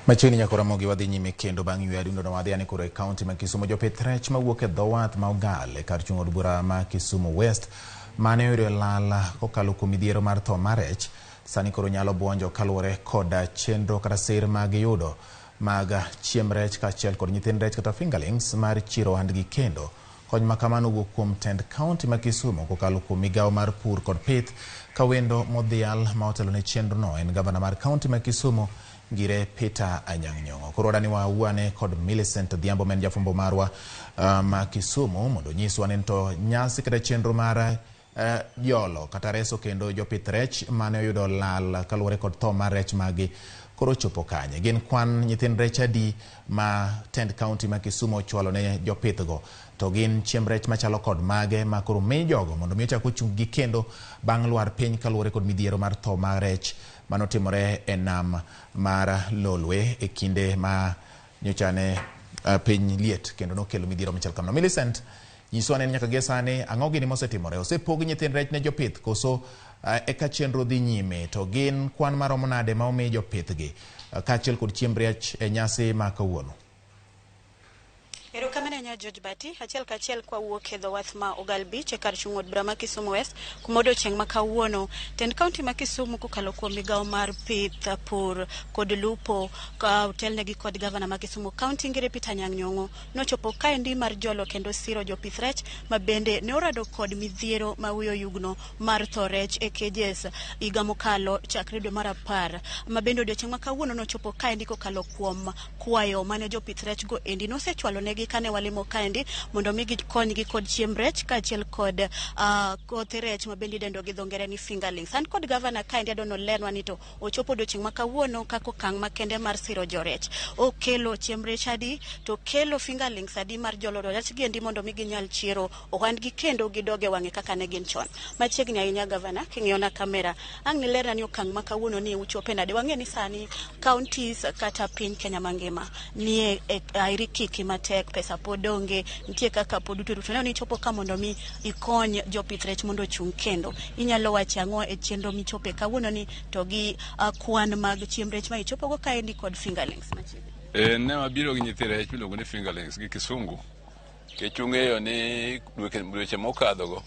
Machiegni nyaka Ramogi wadhi nyime kendo bang' yweyo adundo no wadhi ane koro e kaunti ma Kisumu. Jopith rech mawuok e dho wath ma Ogal e kar chung' od bura ma Kisumu West mane oyudo lal kokalo kuom midhiero mar tho mar rech sani koro nyalo buonjo kaluwore kod chenro kata sir ma giyudo mag chiemb rech kaachiel kod nyithind rech kata fingerlings mar chiro ohandgi kendo. Kony ma kamano owuok kuom tend kaunti ma Kisumu kokalo kuom migawo mar pur kod pith ka wendo modhial ma otelo ne chenrono en gavana mar kaunti ma Kisumu Ngire Peter Anyang' Nyong'o. Koro wadani wawuane kod Millicent Odhiambo ma en jafwambo marwa ma Kisumu mondo onyiswa ni to nyasi kata chenro mar jolo kata reso kendo jopith rech mane oyudo lal kaluwore kod tho mar rech magi koro ochopo kanye. Gin kwan nyithind rech adi ma tend kaunti ma Kisumu ochwalo ne jopith go, to gin chiemb rech machalo kod mage ma koro mi jogo mondo mi ochak ochung gi kendo bang' lwar piny kaluwore kod midhiero mar tho mar rech manotimore e nam mar Lolwe e kinde ma nyocha ne piny liet kendo nokelo midhiero machal kamano. Millicent, nyiswa ne nyaka gie sani ang'o gini mosetimore? Osepog nyithind rech ne jopith koso eka chenro dhi nyime? To gin kwan maromo nade ma omi jopith gi kaachiel kod chiemb rech e nyasi ma kawuono? Erokamano ahinya George Bati. Achiel kachiel kwa wuok e dho wath ma Ogal Beach e kar chung' od bura ma Kisumu West kuma odiochieng' ma kawuono tend kaunti ma Kisumu kokalo kuom migawo mar pith, pur kod lupo ka otelnegi kod gavana ma Kisumu County Ngire Peter Anyang' Nyong'o nochopo kaendi mar jolo kendo siro jopith rech ma bende ne orado kod midhiero ma wiyo oyugno mar tho rech e cages higa mokalo chakre dwe mar 10 ma bende odiochieng' ma kawuono nochopo kaendi kokalo kuom kwayo mane jopith rech go endi nosechwalo negi kane walimo kaendi mondo mi gikonygi kod chiemb rech kaachiel kod kothe rech ma bende idendo gi dho ngere ni fingerlings. An kod gavana kaendi adwa nolernwa ni to ochopo odiochieng' ma kawuono kaka okang' makende mar siro jorech. Okelo chiemb rech adi to okelo fingerlings adi mar jolo rech gi endi mondo mi ginyal chiero ohandgi kendo gidog e wang'e kaka ne gin chon. Machiegni ahinya gavana, king'iyo na kamera, ang' nilerna ni okang' ma kawuono ni uchope nade. Wang'e ni sani counties kata piny Kenya mangima nie e airikiki matek, pesa pod onge, nitie kaka pod uto ruto. Neno ni ichopo ka mondo mi ikony jopith rech mondo ochung' kendo. Inyalo wacho ang'o e chenro michope kawuono ni to gi kwan mag chiemb rech ma ichopo go kaendi kod fingerlings machiegni? Ne wabiro gi nyithi rech miluongo ni fingerlings gi kisungu. Nikech ung'eyo ni dweche mokadhogo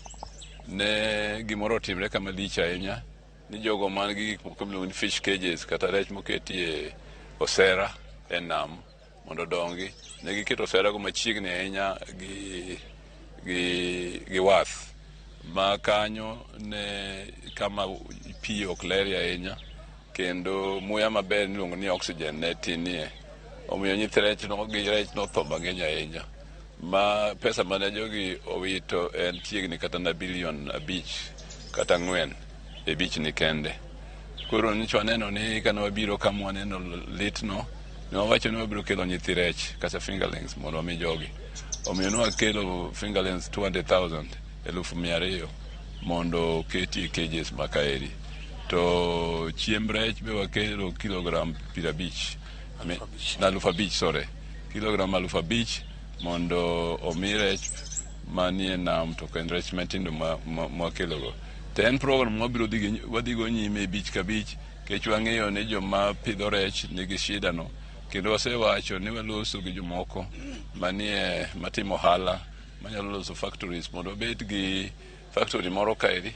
ne gimoro otimre kama lich ahinya ni jogo man gi gik moko miluongo ni fish cages kata rech moketie osera e nam mondo odongi, ne giketo oserago machiegni ahinya gi wath ma kanyo ne kama pi ok ler ahinya kendo muya maber miluongo ni oxygen ne tinie. Omiyo nyithi rech no gi rech notho mang'eny ahinya ma pesa mane jogi owito en chiegni kata na bilion 5 kata 4 e beach ni kende. Koro nyicha waneno ni kane wabiro kama waneno litno, ne wawacho ni wabiro kelo nyithi rech kata fingerlings mondo wami jogi. Omiyo ne wakelo fingerlings 200,000, 200,000 mondo oketi e cages ma kaeri. To chiemb rech be wakelo kilogram 50, 5,000, sorry, kilogram 5,000 mondo omi rech manie nam to kendo rech matindo mwakelogo. To en program mwabiro wadhi go nyime e beach ka beach nikech wang'eyo ni joma pidho rech nigi shida no kendo wasewacho ni waloso gi jomoko manie matimo ohala manyalo loso factories mondo wabed gi factory moro kaeri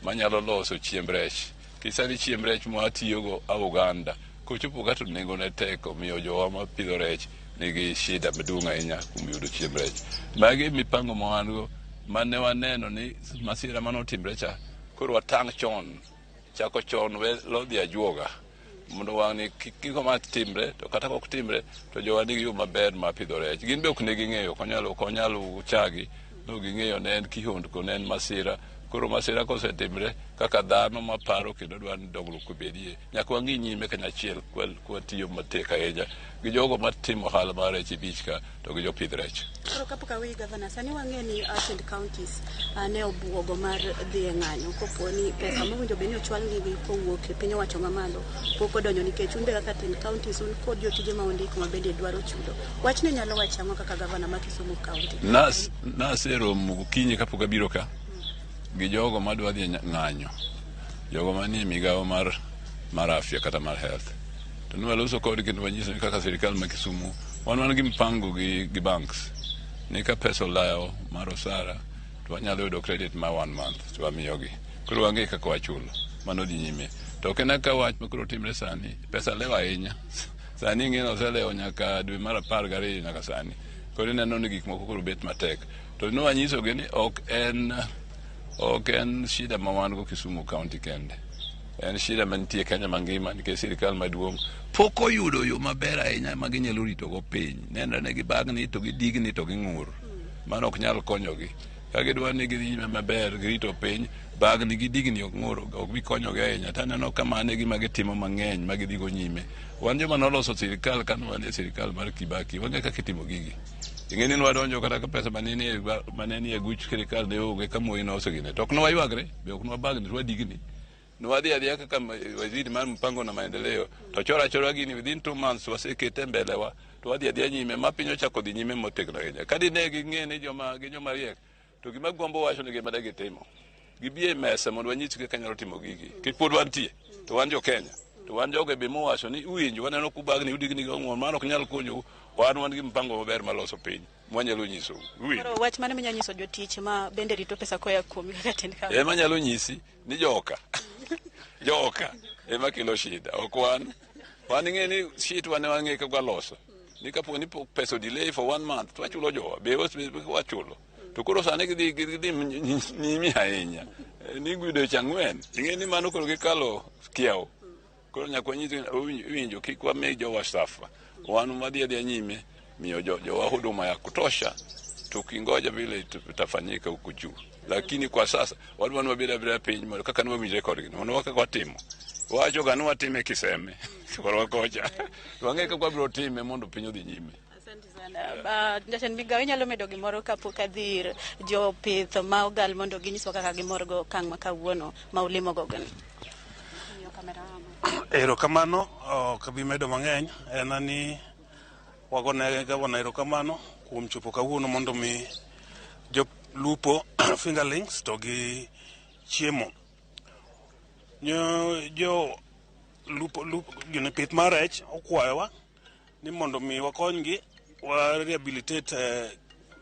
manyalo loso chiemb rech. Kisani chiemb rech mwatiyogo a Uganda kochopo ka to nengo ne tek, omiyo jowa mapidho rech nigi shida maduong' ahinya kuom yudo chiemb rech. Magi mipango ma wan go mane waneno ni masira manotimre cha, koro watang' chon, chako chon we lodhi ajuoga mondo wang'ni kik ma timre, to kata kok timre to jowa nigi yo maber mar pidho rech. Gin be ok ne ging'eyo, ok onyal chagi, no ging'eyo ne en kihondko, ne en masira. Koro masira kosetimre kaka dhano maparo kendo dwaro ni dongruok obedie, nyaka wang'i nyime kanyachiel kwatiyo matek ahinya gi jogo matimo ohala mar rech e beach ka to gi jopidh rech. Koro kapok aweyi gavana, sani wang'e ni tend counties ne obuogo mar dhi e ng'anyo kopo ni pesa mowinjo bed ni ochwalnegi kowuok e piny owacho mamalo pok odonjo, nikech un be kaka tend counties un kod jotije ma undiko ma bende dwaro chudo. Wachni nyalo wacho ang'o kaka gavana ma Kisumu County? Naseromo gokinyi kapok abiro ka gi jogo madwa dhi ng'anyo, jogo manie migawo mar afya kata mar health. To ne waloso kodgi kendo wanyiso ni kaka sirikal ma Kisumu wan gi mpango gi banks ni ka pesa olawo mar osara to wanyalo yudo credit ma 1 month to wamiyogi. Koro wang'e kaka wachulo. Mano dhi nyime. To ok en ka wach ma koro timre sani, pesa lewo ahinya. Sani ing'e ni oselewo nyaka dwe mar 12 nyaka sani. Koro ineno ni gik moko koro bet matek. To ne wanyisogi ni ok en shida ma wan go Kisumu County kende. En shida mantie Kenya mangima nikech sirikal maduong' pok oyudo yo maber ahinya ma ginyalo ritogo piny. Nenre ni gibagni to gidigni to ging'ur. Mano ok nyal konyogi. Ka gidwa ni gidhi nyime maber girito piny, bagni gi digni ok ng'ur, ok bi konyogi ahinya. To aneno ka mano e gima gitimo mang'eny ma gidhigo nyime. Wan joma noloso sirikal kane wan e sirikal mar Kibaki, wang'e kaka itimo gigi. Ing'e ni nwadonjo kata ka pesa mane nie guch sirikal ne onge ka Moi nosegine. To ok nwaywagre, be ok nwabagni, to wadigni. Nwadhi adhiya kaka waziri mar mpango na maendeleo, to chora achora gini within 2 months wasekete mbelewa, to wadhi adhiya nyime ma piny ochako dhi nyime motegno ahinya. Ka dine ging'e ni joma riek, to gima gombo wacho ni gima de gitimo. Gibi e mesa mondo wanyisgi kaka nyalo timo gigi. Nikech pod wantie, to wan jo Kenya. To wan jogo be mowacho ni uwinjo, waneno kubagni udigni gi ong'won, mano ok nyal konyou. Wan gi mpango maber maloso piny. Mwanyalo nyisou. Koro wach mane minyalo nyiso jotich ma bende rito pesa koa kuomi kaka tend kaunti? Ema nyalo nyisi ni joka. Joka ema kelo shida. Ok wan. Wan ing'e ni shit wan wang'e kaka waloso. Ni kapo ni pesa delay for 1 month to wachulo jowa. Be wachulo. To koro sani gidhi nyime ahinya. Ni dweche 4. Ing'e ni mano koro gikalo kiewo. Koro nyaka wanyis winjo kik wami jowa safa. Wan wadhi adhiya nyime miyo jowa huduma ya kutosha, tukingoja vile itafanyika huku juu. Lakini kwa sasa wadwa ni wabed abeda piny mondo kaka ne wawinjre kodgi mondo kaka watimo. Wacho ga ni watime kiseme korwa kocha. To wang'e kaka wabiro time mondo piny odhi nyime. Asante sana. Jatend migawo, inyalo medo gimoro kapok adhi ir jopith ma Ogal mondo ginyiswa kaka gimorgo okang' ma kawuono ma ulimogo gini. Erokamano, ok abi medo mang'eny, en ni wagone gavana erokamano kuom chopo kawuono mondo mi jolupo fingerlings to gi chiemo. Jo lupo gini pith mar rech okwayowa ni mondo mi wakonygi wa rehabilitate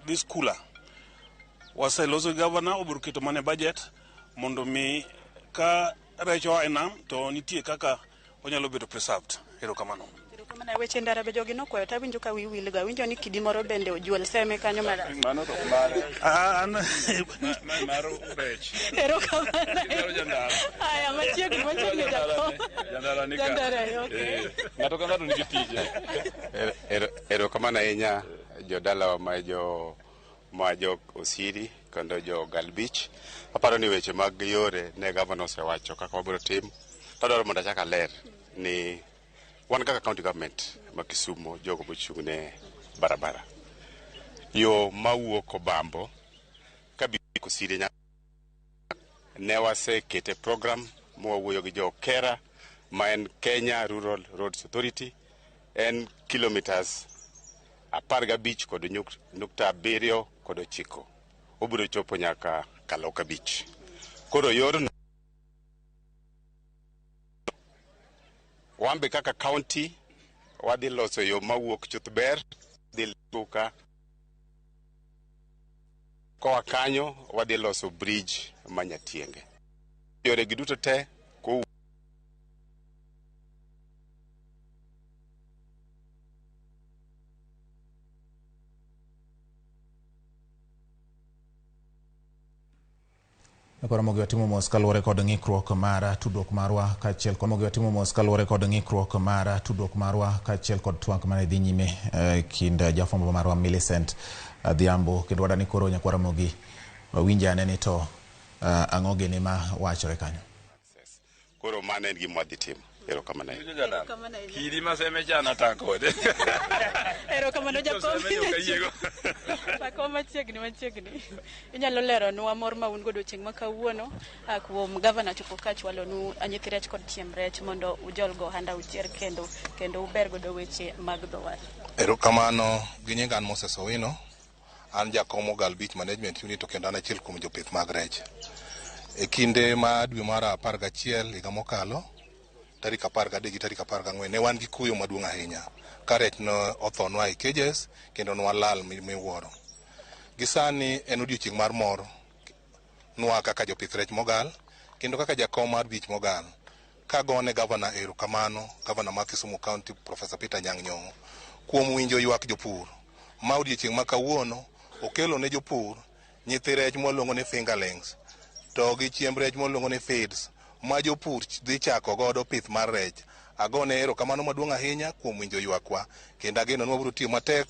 this cooler. Waseloso gi gavana, obiro keto mana e budget mondo mi ka rech oa e nam to nitie kaka onyalo bedo preserved. Erokamano. Erokamano. Weche ndara be jogi nokwayo to awinjo ka wiyi wil go. Awinjo ni kidi moro bende ojuol seme kanyo marach. Mano to mare. Mar rech. Erokamano. Aya, machiegni jakom. Jandara ni ka. Jandara, okay. Ng'ato ka ng'ato nigi tije. Erokamano ahinya jodalawa ma jo Osiri kendo jo Ogal Beach. Aparo ni weche mag yore ne gavana osewacho kaka wabiro timo. Tadwaro mondo achak aler ni wan kaka county government ma Kisumu, jogo mochung' ne barabara. Yo mawuok Obambo kabiro Osiri nyaka ne wasekete program mwawuoyo gi jo KERA ma en Kenya Rural Roads Authority, en kilometers 15.7 kod 9. Obiro chopo nyaka Kaloka Beach. Koro yorno wan be kaka county wadhi loso yo mawuok Chuthber dhi Luka, koa kanyo wadhi loso bridge ma Nyatienge. Yore gi duto te kowuok Ramogi watimo mos kaluwore kod ng'ikruok mar tudruok marwa kaachiel kod Ramogi watimo mos kaluwore kod ng'ikruok mar tudruok marwa kaachiel kod twak mane dhi nyime kind jafwambo marwa Millicent Adhiambo kendo wadani koro nyakwa Ramogi wawinj ane ni to ang'o gini ma wachore kanyo. Koro mano en gima wadhi timo. Erokamano ahinya. Kidi maseme chana ta kode. Erokamano jakom. Seme ok ayiego. Jakom machiegni machiegni. Inyalo leronwa mor ma un godo chieng' ma kawuono kuom gavana chopo ka chwalonu nyithi rech kod chiemb rech mondo ujol go ohanda uchier kendo uber godo weche mag dho wath. Erokamano, gi nyinga an Moses Owino, an jakom Ogal Beach Management Unit to kendo an achiel kuom jopith mag rech. E kinde ma dwe mar 11 higa mokalo, tarik 13 gi tarik 14 ne wan gi kuyo maduong' ahinya ka rech ne othonwa e cages kendo nwalal miwuoro. Gi sani en odiochieng' mar mor nwa kaka jopith rech mogal kendo kaka jakom mar beach mogal kagone gavana erokamano, gavana ma Kisumu County Professor Peter Anyang' Nyong'o kuom winjo ywak jopur ma odiochieng' ma kawuono okelo ne jopur nyithi rech mwaluongo ni fingerlings to gi chiemb rech mwaluongo ni feeds ma jopur dhi chako godo pith mar rech. Agone erokamano maduong' ahinya kuom winjo ywakwa kendo ageno ni wabiro tiyo matek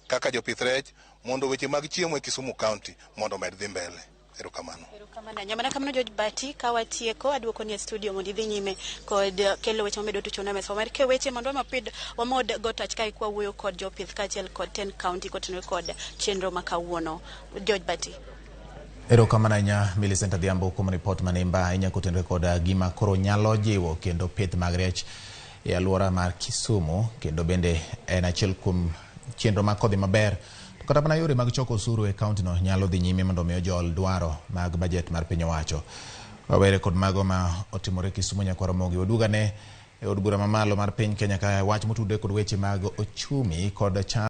kaka jopith rech mondo weche mag chiemo e Kisumu County mondo omed dhi mbele. Erokamano. Erokamano ahinya. Mana kamano George Bati, ka watieko aduoko ni e studio mondo idhi nyime kod kelo weche mamedo tuchona mesa mar ke weche mondo wamapid wamod go tach kae kwa kod jopith kaachiel kod ten county kotenore kod chenro ma kawuono. George Bati. Erokamano ahinya Millicent Adhiambo kuom ripot manimba ahinya kotenore kod gima koro nyalo jiwo kendo pith mag rech e alwora mar Kisumu, kendo bende en achiel kuom chenro mag kodhi maber. To kata mana yore mag choko osuru e kaunti no nyalo dhi nyime mondo mi ojol dwaro mag bajet mar piny owacho. Wawere kod mago ma otimore Kisumu nyakwar Ramogi. Wadugane e od bura mamalo mar piny Kenya ka wach motudore kod weche mag ochumi kod chal.